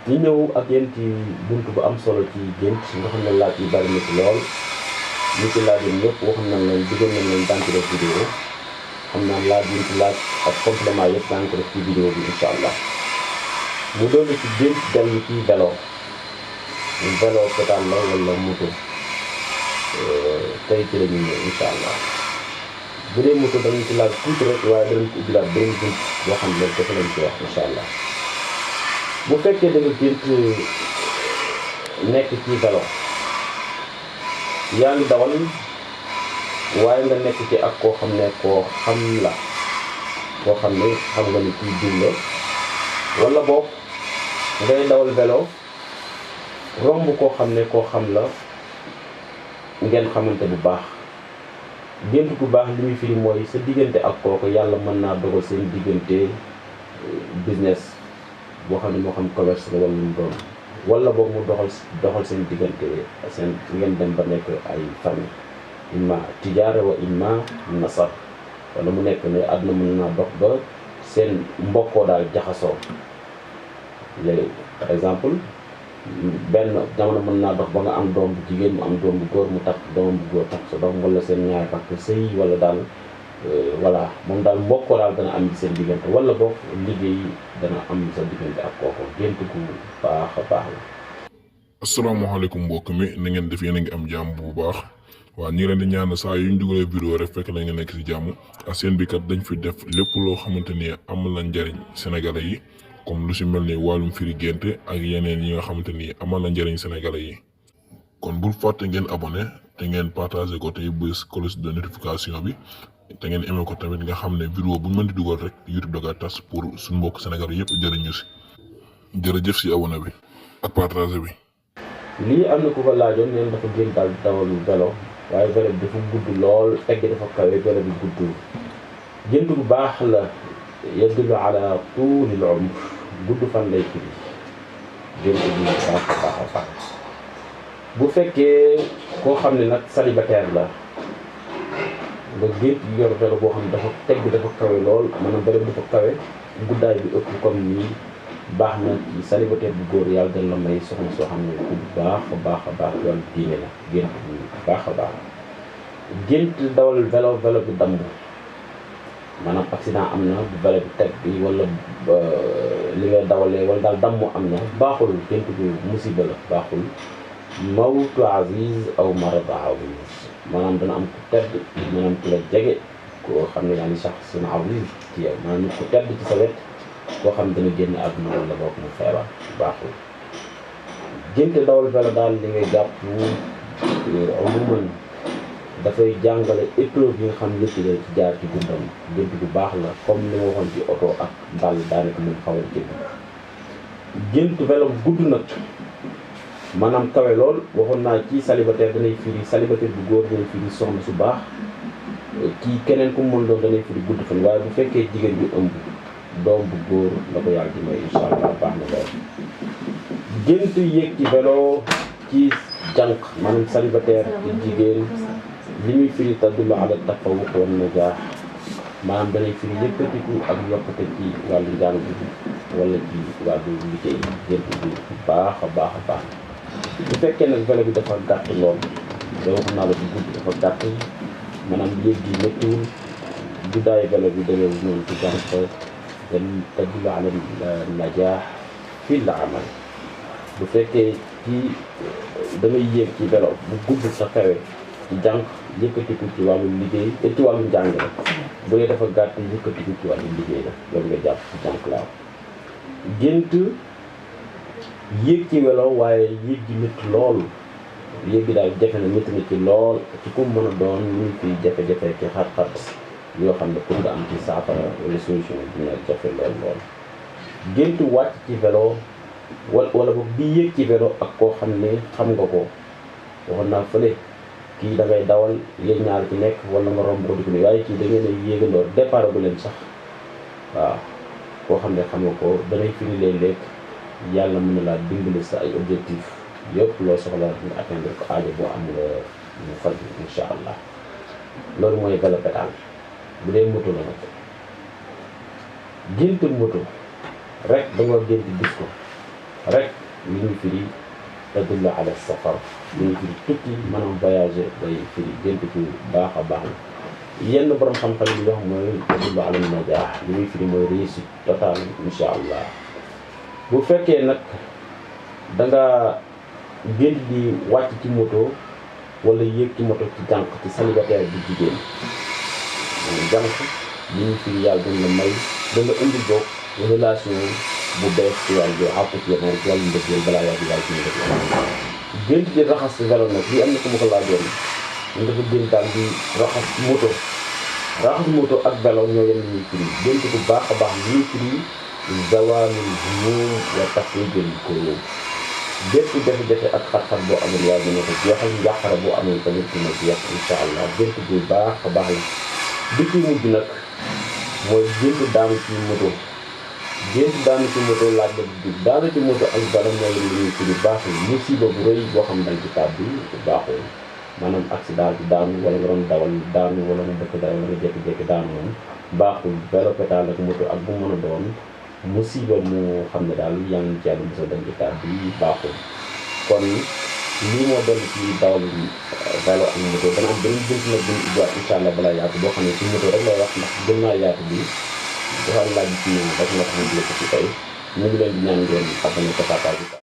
ñu ñëw ak yéen ci buntu bu am solo ci gént nga xam ne laaj yi bari na ci lool ñu ci laaj yi ñëpp waxoon nañ leen diggoon nañ leen daan ci def vidéo xam naa laaj yi ci laaj ak complément yëpp daan ko def ci vidéo bi incha allah mu doon ci gént dellu ci vélo pédale la wala moto tey ci la ñu ñëw incha allah bu dee moto danañ ci laaj tuuti rek waaye danañ ko ubbilaat beneen bunt boo xam ne dafa lañ ci wax incha allah bu fekkee da nga gént nekk ci vélo yaa ngi dawal waaye nga nekk ci ak koo xam ne koo xam la koo xam ne xam nga ni kii diw la wala boog ngay dawal vélo romb koo xam ne koo xam la ngeen xamante bu baax gént bu baax li muy firi mooy sa diggante ak kooku yàlla mën naa dogal seen diggante business boo xam ne moo xam commerce la wala lu mu doon wala boog mu doxal seen diggante seen ngeen dem ba nekk ay famille imma tijaara wa imma nasar wala mu nekk ne àdduna mën naa dox ba seen mbokkoo daal jaxasoo léegi par exemple benn jamono mën naa dox ba nga am doom bu jigéen mu am doom bu góor mu takk doom bu góor takk sa doom wala seen ñaari rakk sëy wala daal voilà moom daal mbokkoo daal dana am seen diggante wala boog liggéey dana am sa diggante ak kooku gént gu baax a baax la. asalaamaaleykum mbokk mi na ngeen def yéen a ngi am jàmm bu baax waaw ñu ngi leen di ñaan saa yu ñu dugalee vidéo rek fekk na nga nekk si jàmm ak seen bi kat dañ fi def lépp loo xamante ni amal na njariñ sénégalais yi comme lu si mel ni wàllum firi gént ak yeneen yi nga xamante ni amal na njariñ sénégalais yi kon bul fàtte ngeen abonné te ngeen partagé ko tey bés cloche de notification bi. te ngeen aimé ko tamit nga xam ne vidéo bu ñu mën di dugal rek YouTube da koy tas pour suñu mbokk Sénégal yëpp jëriñu si jërëjëf si abonné bi ak partagé bi. lii am na ku ko laajoon neen dafa génn daal dawal vélo waaye vélo bi dafa gudd lool tegg dafa kawe vélo bi gudd gént bu baax la yadullu ala tuulil umr gudd fan lay firi gént bu baax a baax a baax bu fekkee koo xam ne nag célibataire la nga gént yor vélo boo xam ne dafa tegg dafa kawe lool maanaam vélo bi dafa kawe guddaay bi ëpp comme nii baax na ci célibataire bu góor yàlla dana la may soxna soo xam ne ku baax a baax a baax yoon diine la gént bu baax a baax gént dawal vélo bi damm maanaam accident am na bu vélo bi teg bi wala li nga dawalee wala daal damm am na baaxul gént bu musiba la baaxul mawtu aziz aw marad aziz maanaam dana am ku tedd maanaam ku la jege koo xam ne yaa ngi sax suñu aziz ci yow maanaam ku tedd ci sa wet koo xam ne dana génn àdduna wala boog mu feebar baaxul gént dawal vélo daal li ngay jàpp umuman dafay jàngale épreuve yi nga xam yëpp la ci jaar ci dundam gént bu baax la comme li ma waxoon ci oto ak dàll daanaka mun xaw a gént vélo gudd nag maanaam kawe lool waxoon naa ci célibataire danay firi célibataire bu góor danay firi soxna su baax kii keneen ku mu mën doon danay firi gudd fan waaye bu fekkee jigéen bi ëmb doom bu góor la ko yàlla di may incha allah baax na lool. gént yéeg ci vélo ci jànq maanaam célibataire ci jigéen li muy firi tadullu ala tafawuq wan najaax maanaam danay firi yëkkatiku ak yokkute ci wàllu njàng bi wala ci wàllu liggéey gént bi baax a baax a baax. bu fekkee nag vélo bi dafa gàtt lool da wax naa la ci gudd dafa gàtt maanaam yéeg gi méttiwul guddaayu vélo bi demeewul noonu ci jànq tadullu ala najaax fii la amal bu fekkee ci damay yéeg ci vélo bu gudd sa kawe ci jànq yëkkatiku ci wàllu liggéey te ci wàllu njàng la bu dee dafa gàtt yëkkatiku ci wàllu liggéey la loolu nga jàpp ci jànq laaw gént yéeg ci vélo waaye yéeg gi métti lool yéeg gi daal jafe na métti na ci lool ci ku mën a doon ñu ngi fiy jafe-jafe ci xat-xat yoo xam ne pour nga am ci saafara wala solution dina jafe lool gént wàcc ci vélo wala boog di yéeg ci vélo ak koo xam ne xam nga ko waxoon naa fële kii da ngay dawal yéen ñaar ci nekk wala nga romb ko di ko ne waaye kii da ngeen a yéegandoo départ bu leen sax waaw koo xam ne xam nga ko danay firi léeg-léeg yàlla mën na laa dimbali sa ay objectif yëpp loo soxla nga atteindre ko aajo boo am nga mu faj incha allah loolu mooy vélo pédale bu dee moto la nag gént moto rek da nga gént gis ko rek li ñu firi tadullu ala safar li ñu firi tukki maanaam voyager day firi gént bu baax a baax la yenn borom xam-xam yi wax mooy tadullu ala najaax li muy firi mooy réussite totale incha allah. bu fekkee nag da nga gént di wàcc ci moto wala yéeg ci moto ci jànq ci célibataire bi jigéen jànq li ñu firi yàlla dañ la may da nga indi boog relation bu bees ci wàllu àpp ci yeneen ci wàllu mbëggeel balaa yàgg yàlla ci ñu def gént di raxas ci vélo nag lii am na ko ma ko laajoon ñu dafa gént daal di raxas moto ak vélo ñoo yem ñuy firi gént bu baax a baax li ñuy firi zawaalul humuum wa tafriijul kuruub bépp jafe-jafe ak xat-xat boo amul yaa dina ko jeexal njàqare boo amul tamit dina jeex incha allah gént bu baax a baax la bi ci mujj nag mooy gént daanu ci moto laaj la bu jub daanu ci moto ak bala mooy li ñuy firi baaxul musiba bu rëy boo xam dañ ci tàbbi baaxul maanaam accident bi daanu wala nga doon dawal daanu wala nga dëkk dara wala nga jékki-jékki daanu moom baaxul vélo pédale ak moto ak bu mën a doon musiba mu xam ne daal yaa ngi ci yàlla bisa dañ ci tàbbi baaxul kon lii moo doon ci dawal vélo ak moto dana am beneen bunt nag buñ ubbiwaat incha allah balaa yaatu boo xam ne ci moto rek lay wax ndax gën naa yaatu bi dafa laaj ci ñoom rek nga xamante ne ko ci tey ñu ngi leen di ñaan ngeen abonné ko partage